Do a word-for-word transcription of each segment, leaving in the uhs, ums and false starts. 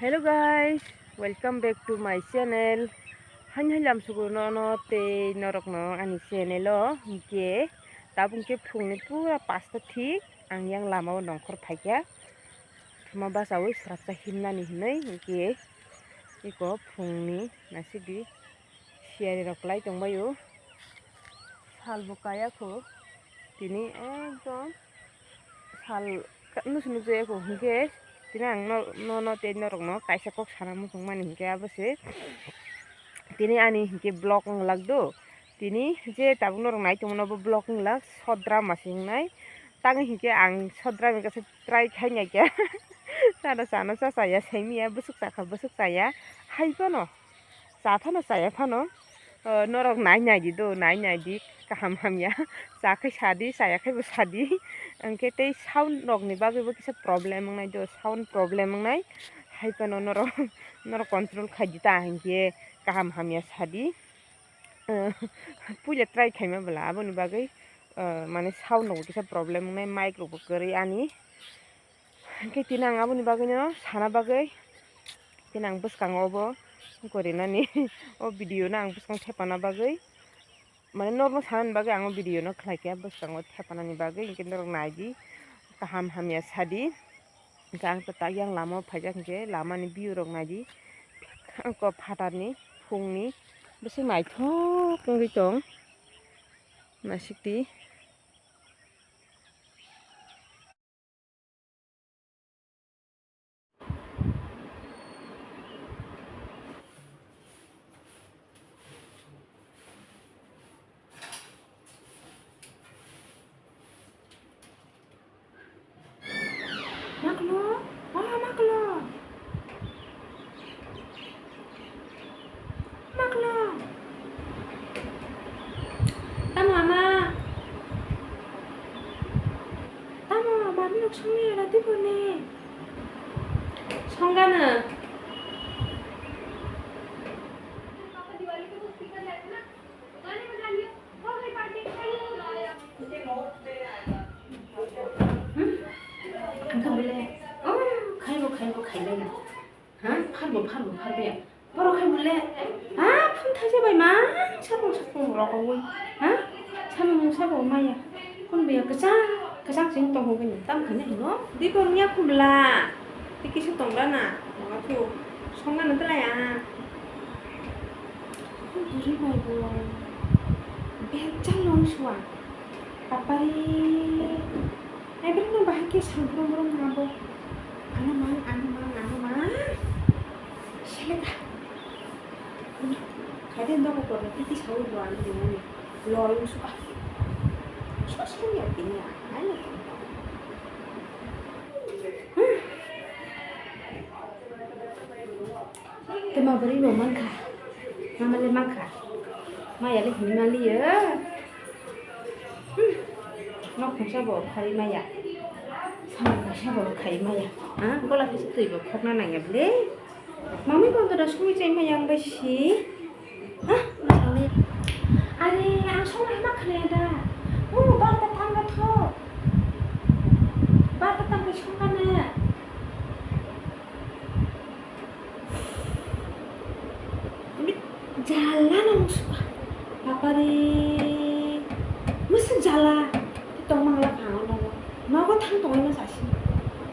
Hello guys, welcome back to my channel. Haini hai lamsugo nono tei norokno ani channel o, hinkhe tabuk khe phungni pura pasta thik ang yang lama o nongkhor phaikha. Thuma bachaui swrapsa himnani hinwi hinkhe eko phungni naisidi siyari rok kwlai tongbaio. Sal bo kaya kho. Tini ekdom sal ka-, nusu nusu ya kho. Hinkhe tini ang no, no, no, tei norok no kaisa kok sana muchung mani hinkhe abo se. Tini ani hinkhe vlog wng lak do. Tini je tabuk norok nai tongmano bo vlog wng lak sodra masi wngnai. Tang hinkhe ang sodra ni kaisa try khai nai khe. Sana sana cha chaya saimiya bwswk chakha bwswk chaya. Hai phano. Cha phano chaya phano, o, norok nai nai di do, nai nai di, kaham hamya, cha khai sa di, chaya khai bo sa di. Hwnkhe tei sound rok ni bagwi bo kisa problem wngnai do, sound problem wngnai. Hai phano norok, norok control khai di ta hinkhe kaham hamya sa di. O, puila try khaima bwla aboni bagwi, o, mane sound rok kisa problem wngnai, mic rok bo kwrwi ani. Hwnkhe tini ang aboni bagwino sana bagwi, tini ang bwskango obo gorinani, o video no ang bwskang thepana bagwi, mane norokno sanani bagwi ang o video no khlaikha, bwskango thepanani bagwi, hinkhe norok naidi, kaham hamya sadi. Hinkhe ang tak yang lama o phaijak hinkhe lamani view rok naidi, ang kok phatarni phungni bwswk naithok wngwi tong nasikdi. Maklo, oh maklo. Maklo. Tamo ama. Tamo ama, bini nok songni era di bone. Songgana. Ang kha bole, oh, khaibo, khaibo, khailai na. Ha? Pharbo, pharbo, pharbo ya. Borok khai bole, ha? Phone thaisa bai ma, sapung, sapung rokowi. Ha? Samung, sapung maya. Kun baya kwchang, kwchang sing tong hogwi ni. Tam khane hino. Di tong ya khumla. Di kisa tong da na. Mama tu. Songga na tla ya. Buri bai bo. Bek chang long suwa. Papari. Ai, bini no bahai khe sangphuru muru ma bo. Ano mang, ano mang, ano mang. Seleka. Khaide ndo ko korno titi sawi bo ani dinani. Lol suka. Sos ko ya tini ya. Ai no. Tei ma bwrwi bo mankha, mama le mankha, maya le hwnwi maliyo. Hmm. Nok khungsa bo kharwi maya, samung kaisa bo kharwi maya. Ha? Gola kaisa twi bo khokna nangya bwle. Mami bo da songwi chai maya ang bai si. Hah? Are, ang songwi ma khwnaya da. O, barta tangga tho. Barta tangwi songkha na. Jala nang suka. Bapare. Masa jala. Tongmang la kha ang nogo. Nogo thang tongwi ma sasi.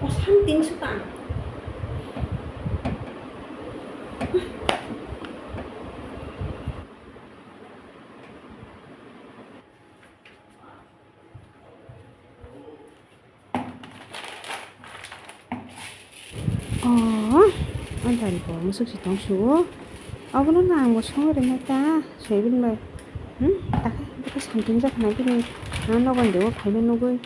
O, something suka ang. Oh, ang tari ko musuk si tong suo. Abono na ang bo songo rina ta, soibin bai. Hmm, ta, ta something jak na bini. Na nogon dewo phaina nugui.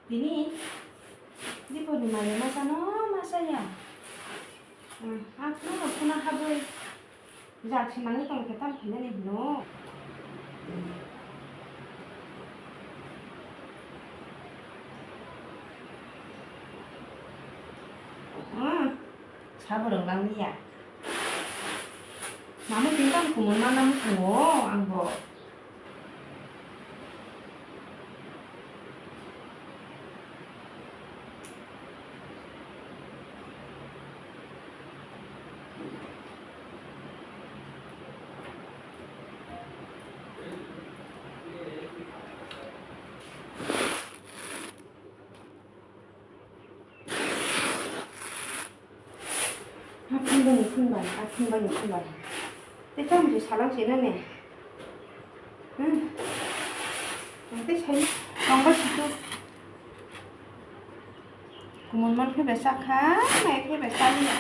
Tini Dipori maya masano masaya. Hmm, ang kheno khuna habwi jak sinani tong khe tam khainani hino. Hmm, sabo rwng nang liya. Mamo tini tamo kumun ma nang tongo ang bo. Aphang bani phung bai, aphang bani phung bai. Tei tamo se salak se nani. Hmm. Tei sai tongba situ. Kumun man khe bai sakha, mai khe bai saliya.